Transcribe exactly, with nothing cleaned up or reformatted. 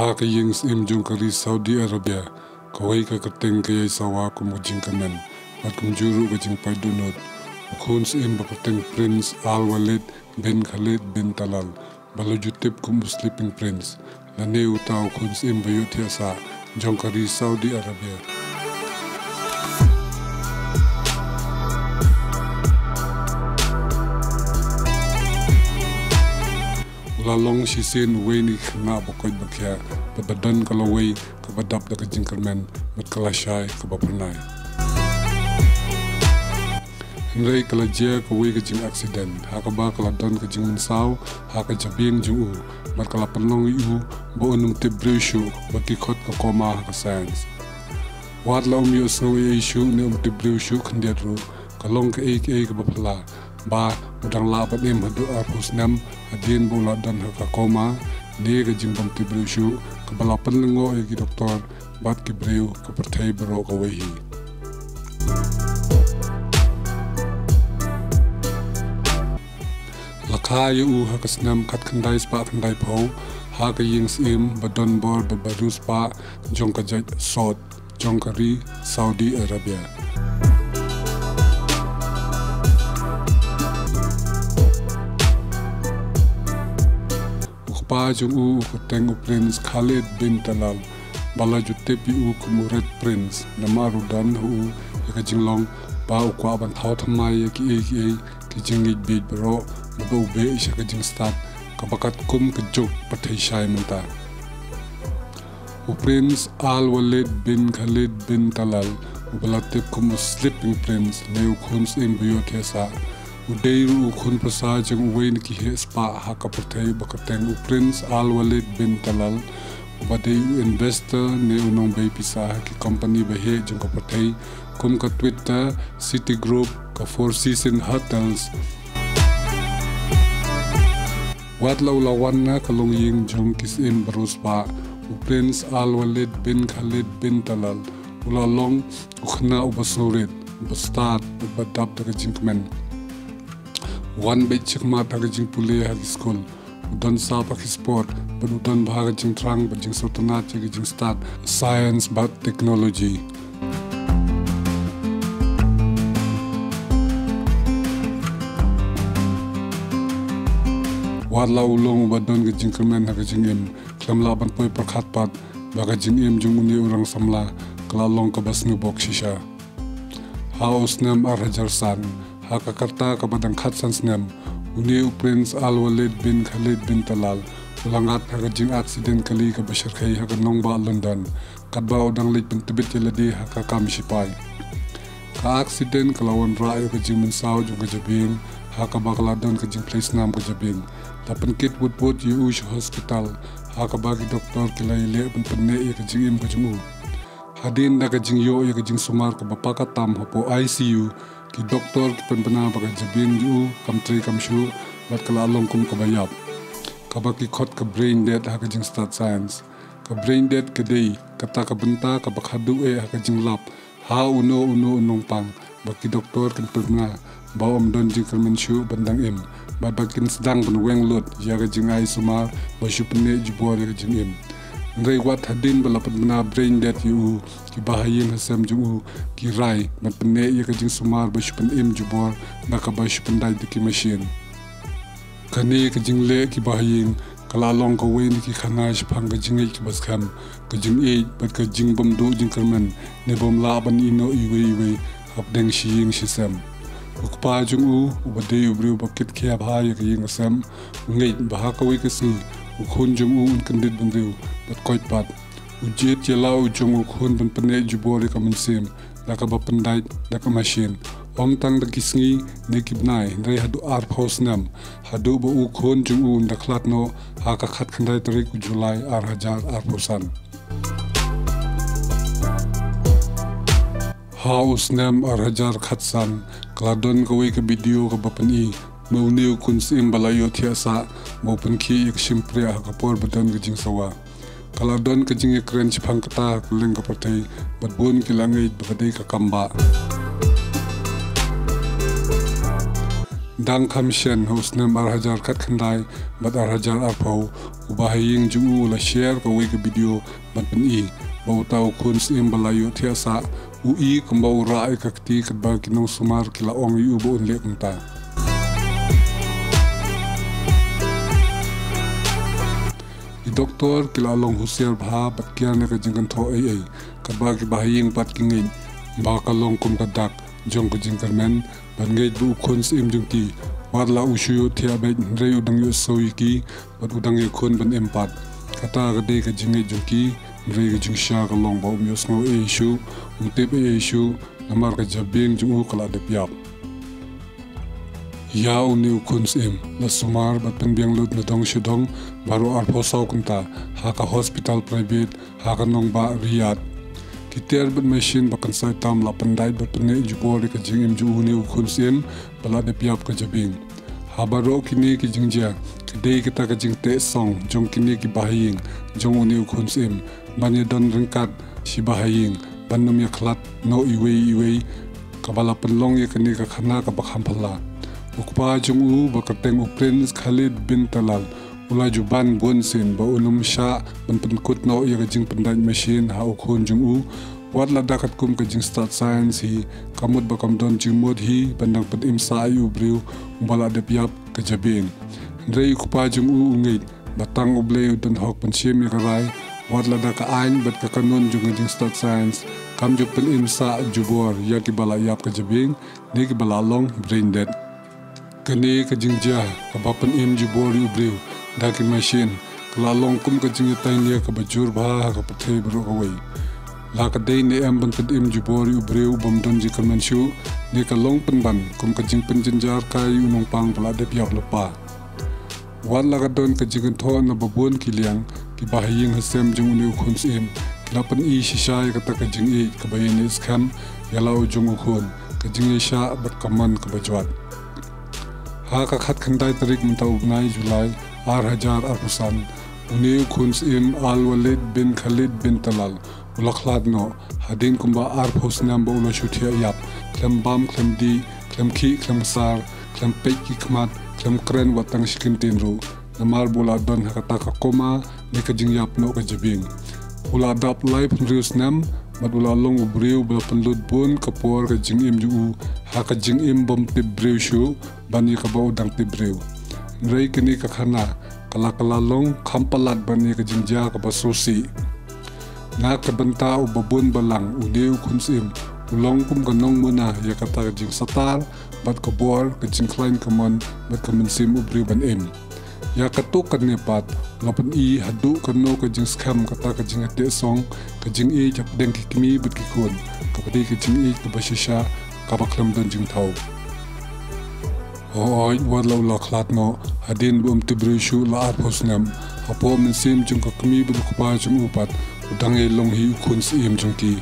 Ha ka ïing syiem jong ka ri Saudi Arabia, kawei ka kyrteng ka ïai sawa kum ka jingkyrmen bad kumjuh ruh ka jingpait dohnud. U khun syiem ba kyrteng Prince Al Walid bin Khalid bin Talal, ba la ju tip kum u Sleeping Prince, lane uta u khun syiem ba ïohthiah sah jong ka ri Saudi Arabia. U la long shisien uwei na ki khynnah ba koit ba khiah, bad ba don ka lawei kaba dap da ka jingkyrmen bad ka lashai kaba phyrnai. Hynrei ka la jia kawei ka jingaccident ha kaba ka la don ka jingmynsaw ha ka jabieng jong u, bad ka la pynlong ïa u ba un ym tip briew shuh, ba ki khot ka coma ha ka science. Wat la um ïohsngew ei ei shuh ne um tip briew shuh khyndiat ruh, ka long kaei kaei kaba phylla, ba u dang lah ban im haduh arphew snem hadien ba u la don ha ka coma ne ka jingbym tip briew shuh, kaba la pynlyngngoh ïa ki doktor bad ki briew ka pyrthei baroh kawei hi. La kha ïa u ha ka snem khatkhyndai spah khyndaiphew ha ka ïing syiem ba don bor bad ba riewspah jong ka jait Saud jong ka ri Saudi Arabia. U kpa jong u u kyrteng u Prince Khalid bin Talal, ba la ju tip ïa u kum u Red Prince, namar u don ha u ïa ka jinglong ba u kwah ban thaw thymmai ïa kiei kiei ki jingngeit bieit baroh, bad ba u beh sha ka jingstad kaba katkum ka juk pyrthei shai mynta. U Prince Al Walid bin Khalid bin Talal, uba la tip kum u Sleeping Prince ne u khun syiem ba ïohthiah sah, u dei ruh u khun pyrsa jong uwei na ki heh spah ha ka pyrthei ba kyrteng u Prince Al Walid bin Talal, uba dei u investor ne u nongbei pisa ha ki company ba heh jong ka pyrthei, kum ka Twitter, Citigroup, ka Four Seasons Hotels. Wat la u la wan na ka longïing jong ki syiem ba riewspah, u Prince Al Walid bin Khalid bin Talal u la long u khynnah uba sngewrit, uba stad, uba dap da ka jingkmen. U wan beit shakhmat ha ka jingpule ha ki skul, u don sap ha ki sport, bad u don bha ka jingthrang bad jingsngewtynnat ïa ka jingstad science bad technology. Wat la u long uba don ka jingkyrmen ha ka jingim, khlem lah ban poi pyrkhat pat ba ka jingim jong une u rang samla ka la long kaba sngewbok shisha. Ha u snem ar hajar san, ha ka rta kaba dang khatsan snem, une u Prince Al Walid bin Khalid bin Talal u la ngat ha ka jingaccident kali kaba shyrkhei ha ka nongbah London, katba u dang leit pyntbit ïa lade ha ka kam shipai. Ka accident ka la wanrah ïa ka jingmynsaw jong ka jabieng, ha kaba ka la don ka jingphlei snam ka jabieng. La pynkit wut wut ïa u sha hospital, ha kaba ki doktor ki la ïaleh ban pynneh ïa ka jingim ka jong u. Hadien da ka jingïoh ïa ka jingsumar kaba paka tam hapoh I C U, ki doktor ki pynbna ba ka jabieng jong u kam trei kam shuh, bad ka la long kum kaba ïap, kaba ki khot ka brain dead ha ka jingstad science. Ka brain dead ka dei kata ka bynta kaba khadduh eh ha ka jinglap ha uno uno u nongpang, ba ki doktor kin pynbna ba um don jingkyrmen shuh ban dang im, bad ba kin sdang ban weng lut ïa ka jingai sumar ba shu pynneh jubor ïa ka jingim. Hynrei wat hadien ba la pynbna brain dead ïa u, ki bahaïing ha sem jong u ki rai ban pynneh ïa ka jingsumar ba shu pynim jubor da kaba shu pyndait da ki machine. Kane ka jingleh ki bahaïing ka la long kawei na ki khana shaphang ka jingngeit kaba skhem, ka jingïeit bad ka jingbymduh jingkyrmen, ne bym lah ban ïehnoh iwei iwei hapdeng shi ïing shi sem. U kpa jong u, uba dei u briew ba kit khia bha ïa ka ïing ka sem, u ngeit ba ha kawei ka sngi u khun jong u un kyndit bynriew bad koit pat. U jied ïa la u jong u khun ban pynneh jubor ïa ka mynsiem da kaba pyndait da ka machine, ym tang da ki sngi ne ki bnai, hynrei haduh arphew snem, haduh ba u khun jong u un da khlad noh ha ka khatkhyndai tarik u July ar hajar arphew san. Ha u snem ar hajar khatsan, ka la don kawei ka video kaba pyni ma une u khun syiem ba la ïohthiah sah, ba u pynkhih ïa ka shympriah ha ka por ba don ka jingsawa. Ka la don ka jingïakren shaphang kata ha kylleng ka pyrthei, bad bun ki la ngeit ba ka dei ka kambah. Dang kham shen ha u snem ar hajar khatkhyndai bad ar hajar arphew, u bahaïing jong u u la share kawei ka video ban pyni ba uta u khun syiem ba la ïoh thiah sah u i kumba u rah ïa ka kti katba ki nongsumar ki la ong ïa u ba un leh kumta. Ki doktor ki la long husiar bha bad kiar na ka jingkynthoh ei ei, katba ki bahaïing pat ki ngeit ba ka long kum ka dak jong ka jingkyrmen ban ngeit ba u khun syiem jong ki wat la u shu ïoh thiah beit hynrei u dang ïohsngew ïa ki bad u dang ïakhun ban im pat. Kata ka dei ka jingngeit jong ki, hynrei ka jingshisha ka long ba um ïohsngew ei ei shuh, um tip ei ei shuh, namar ka jabieng jong u ka la dep ïap. Ïa une u khun syiem la sumar bad pynbiang lut na dong sha dong baroh arphew saw kynta ha ka hospital private ha ka nongbah Riyadh. Ki tiar bad mashin ba kynsai tam la pyndait bad pynneh jubor ïa ka jingim jong une u khun syiem ba la dep ïap ka jabieng. Ha baroh kine ki jingjia ka dei kata ka jingteh song jong kine ki bahaïing jong une u khun syiem ban ïadon ryngkat shi bahaïing ban ym ïakhlad noh iwei iwei, kaba la pynlong ïa kane ka khana kaba kham phylla. U kpa jong u ba kyrteng u Prince Khalid bin Talal u la ju ban bun sien ba un ym shah ban pynkut noh ïa ka jingpyndait mashin ha u khun jong u. Wat lada katkum ka jingstad science hi, ka mut ba kam don jingmut hi ban dang pynim sah ïa u briew uba la dep ïap ka jabieng. Hynrei u kpa jong u u ngeit ba tang U Blei u don hok ban shim ïa ka rai, wat lada ka aiñ bad ka kanun jong ka jingstad science kam ju pynim sah jubor ïa kiba la ïap ka jabieng ne kiba la long brain dead. Kane ka jingjia kaba pynim jubor ïa u briew da ki mashin ka la long kum ka jingïataiñlia kaba jur bha ha ka pyrthei baroh kawei. La ka dei ne em ban pynim jubor ïa u briew bym don jingkyrmen shuh, ne ka long pynban kum ka jingpynjynjar kai ïa u nongpang ba la dep ïap lypa. Wat la ka don ka jingkynthoh na ba bun ki liang, ki bahaïing hasem jong une u khun syiem ki la pyni shisha ïa kata ka jingïeit kaba ïaineh skhem ïa la u jong u khun, ka jingïaishah bad ka mon kaba jwat. Ha ka khatkhyndai tarik mynta u bnai July ar hajar arphew san, une u khun syiem Al Walid bin Khalid bin Talal u la khlad noh hadien kumba arphew snem ba u la shu thiah ïap, khlem bam khlem dih, khlem khih khlem ksar, khlem peit ki khmat, khlem kren wat tang shi kyntien ruh, namar ba u la don ha kata ka coma ne ka jingïap noh ka jabieng. U la dap laiphew hynriew snem bad u la long u briew ba la pynlut bun ka por ka jingim jong u ha ka jingim bym tip briew shuh ban ïa kaba u dang tip briew. Hynrei kane ka khana ka la ka la long kham palat ban ïa ka jingjia kaba sngewsih. Na ka bynta u ba bun balang, une u khun syiem u long kum ka nongmuna ïa kata ka jingsatar bad ka bor, ka jingkhlaiñ ka mon bad ka mynsiem u briew ban im. Ïa katto katne pat u la pyni haduh kano ka jingskhem kata ka jingïateh song, ka jingïeit hapdeng ki kmie bad ki khun, kaba dei ka jingïeit kaba shisha kaba khlem don jingthaw. Hooid, wat la u la khlad noh hadien ba um tip briew shuh la arphew snem, hapoh mynsiem jong ka kmie bad u kpa jong u pat u dang ïai long hi u khun syiem jong ki.